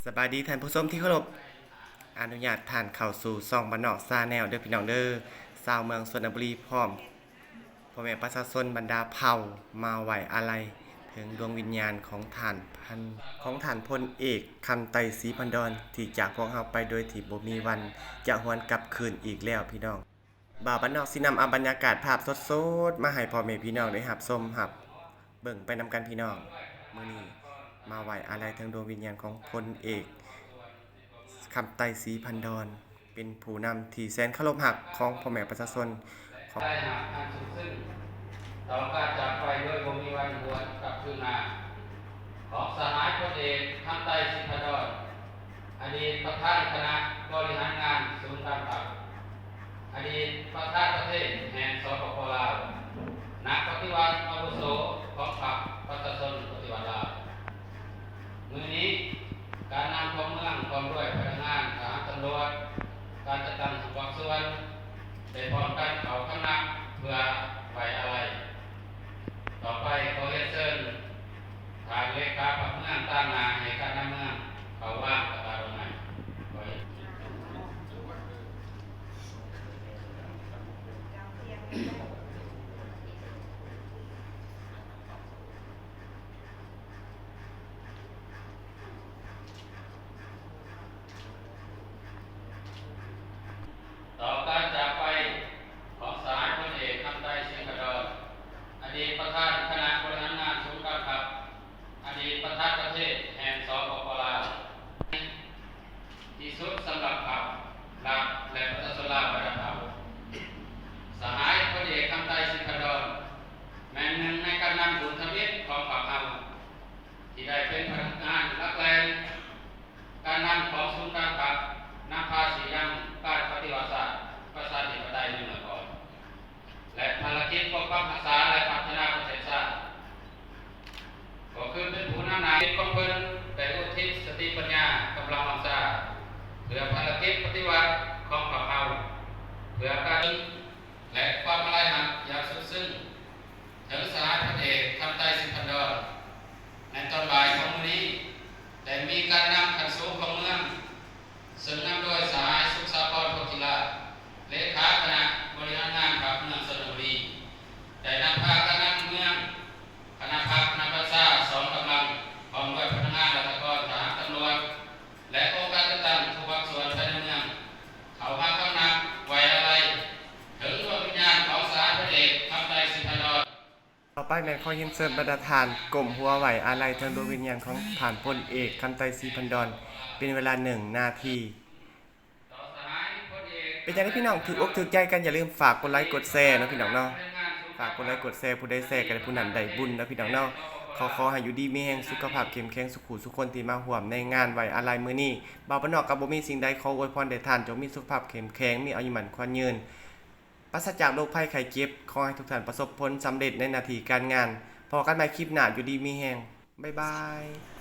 ສະບາຍດີທ່ານຜູ້ຊົມທີ່ເຄົາລົບ, ອະນຸຍາດທ່ານເຂົ້າສູ່ຊ່ອງບ້ານນອກ Channel ເດີພີ່ນ້ອງເດີ. ຊາວເມືອງຊົນນະບູລີ ພ້ອມພໍ່ແມ່ປະຊາຊົນບັນດາເຜົ່າ ມາໄວ້ອາໄລເຖິງດວງວິນຍານຂອງທ່ານພັນ ຂອງທ່ານພົນເອກ ຄຳໄຕ ສີພັນດອນ ທີ່ຈາກພວກເຮົາໄປໂດຍທີ່ບໍ່ມີວັນຈະຫວນກັບຄືນອີກແລ້ວພີ່ນ້ອງ. ບ່າວບ້ານນອກຊິນຳເອົາບັນຍາກາດພາບສົດໆ ມາໃຫ້ພໍ່ແມ່ພີ່ນ້ອງໄດ້ຮັບຊົມຮັບເບິ່ງໄປນຳກັນພີ່ນ້ອງ. ມື້ນີ້ມາໄວ້ອາໄລເຖິງດວງວິນຍານຂອງພົນເອກ ຄຳໄຕ ສີພັນດອນ ເປັນຜູ້ນຳທີ່ແສນເຄົາລົບຮັກຂອງພໍ່ແມ່ປະຊາຊົນຂອງ ໄດ້ຮັບອັນຊຸບຊຶ້ງຕໍ່ການຈາກໄປໂດຍບໍ່ມີວັນຫວນກັບຄືນມາ ຂອງສະຫາຍພົນເອກ ຄຳໄຕ ສີພັນດອນ ອະດີດປະທານຄະນະບໍລິຫານງານສູນກາງພັກ, ອະດີດປະທານປະເທດແຫ່ງ ສປປ ລາວ, ນັກປະຕິວັດອາວຸໂສຂອງພັກປະຊາຊົນປະຕິວັດລາວ. ມື້ນີ້ ການນຳຂອງເມືອງ ພ້ອມດ້ວຍພະນັກງານ, ທະຫານ, ຕຳຫຼວດ, ການຈັດຕັ້ງທຸກພາກສ່ວນ ໄດ້ພ້ອມກັນເຂົ້າຄຳນັບເພື່ອໄວ້ອາໄລ. ຕໍ່ໄປຂໍຮຽນເຊີນທ່ານເລຂາພັກເມືອງຕາງໜ້າໃຫ້ການນຳເມືອງເຂົ້າວາງປະກາດດອກໄມ້. ຂໍຮຽນ ຕໍ່ການຈາກໄປຂອງສະຫາຍພົນເອກ ຄຳໄຕ ສີພັນດອນ ອະດີດປະທານຄະນະບໍລິຫານງານສູນກາງພັກ, ອະດີດປະທານປະເທດແຫ່ງ ສປປ ລາວ ທີ່ສຸດສຳລັບພັກ, ລັດ ແລະ ປະຊາຊົນລາວບັນດາເຜົ່າ. ສະຫາຍພົນເອກ ຄຳໄຕ ສີພັນດອນ ແມ່ນໜຶ່ງໃນການນຳບຸນທຳອິດຂອງພັກເຮົາ ທີ່ໄດ້ເປັນພະນັກງານຫຼັກແຫຼ່ງການນຳຂອງສູນກາງພັກ, ນຳພາຊີ້ນຳການປະຕິວັດຊາດ ປະຊາທິປະໄຕໃນເມື່ອກ່ອນ ແລະ ພາລະກິດປົກປັກຮັກສາ ແລະ ພັດທະນາປະເທດຊາດ ກໍຄືເປັນຜູ້ນຳໜ້າຂອງເພິ່ນ ໄດ້ອຸທິດສະຕິປັນຍາ, ກຳລັງວັງຊາ ເພື່ອພາລະກິດປະຕິວັດຂອງພວກເຮົາ, ເພື່ອການ ແລະ ຄວາມອາໄລຮັກຢ່າງສຸດຊຶ້ງ ເຖິງສະຫາຍພົນເອກ ຄຳໄຕ ສີພັນດອນ. ໃນຕອນບ່າຍຂອງມື້ນີ້ ໄດ້ມີການນຳຂັ້ນສູງຂອງເມືອງ ເຊິ່ງນຳໂດຍສະຫາຍ ສຸກສາພອນ ໂພທິລາດ ເລຂາຄະນະບໍລິຫານງານພັກເມືອງຊົນນະບູລີ ໄດ້ນຳພາການນຳເມືອງ, ຄະນະພັກ, ຄະນະບັນຊາ, ສອງກຳລັງ ພ້ອມດ້ວຍພະນັກງານ, ລັດຖະກອນ, ທະຫານ, ຕຳຫຼວດ ແລະ ອົງການຈັດຕັ້ງທຸກພາກສ່ວນພາຍໃນເມືອງ ເຂົ້າມາຄຳນັບໄວ້ອາໄລເຖິງດວງວິນຍານຂອງສະຫາຍພົນເອກ ຄຳໄຕ ສີພັນດອນ. ຕໍ່ໄປແມ່ນຂໍຮຽນເຊີນບັນດາທ່ານກົ້ມຫົວໄວ້ອາໄລເຖິງດວງວິນຍານຂອງທ່ານພົນເອກ ຄຳໄຕ ສີພັນດອນ ເປັນເວລາໜຶ່ງນາທີ. ເປັນຈັ່ງໃດພີ່ນ້ອງ ຖືກອົກຖືກໃຈກັນ ຢ່າລືມຝາກກົດໄລກົດແຊເນາະພີ່ນ້ອງເນາະ. ຝາກກົດໄລກົດແຊ ຜູ້ໃດແຊກໍໄດ້ ຜູ້ນັ້ນໄດ້ບຸນເນາະພີ່ນ້ອງເນາະ. ຂໍ ຂໍໃຫ້ຢູ່ດີມີແຮງ ສຸຂະພາບເຂັ້ມແຂງ ສຸຂູສຸຄົນທີ່ມາຮ່ວມໃນງານໄວ້ອາໄລມື້ນີ້. ບ່າວບ້ານນອກກໍບໍ່ມີສິ່ງໃດ ຂໍອວຍພອນແດ່ທ່ານ ຈົ່ງມີສຸຂະພາບເຂັ້ມແຂງ ມີອາຍຸໝັ້ນຂວັນຍືນ ປາສະຈາກໂລກໄພໄຂ້ເຈັບ. ຂໍໃຫ້ທຸກທ່ານປະສົບຜົນສຳເລັດໃນໜ້າທີ່ການງານ. ພໍ້ກັນໃໝ່ຄລິບໜ້າ ຢູ່ດີມີແຮງ. ບາຍບາຍ.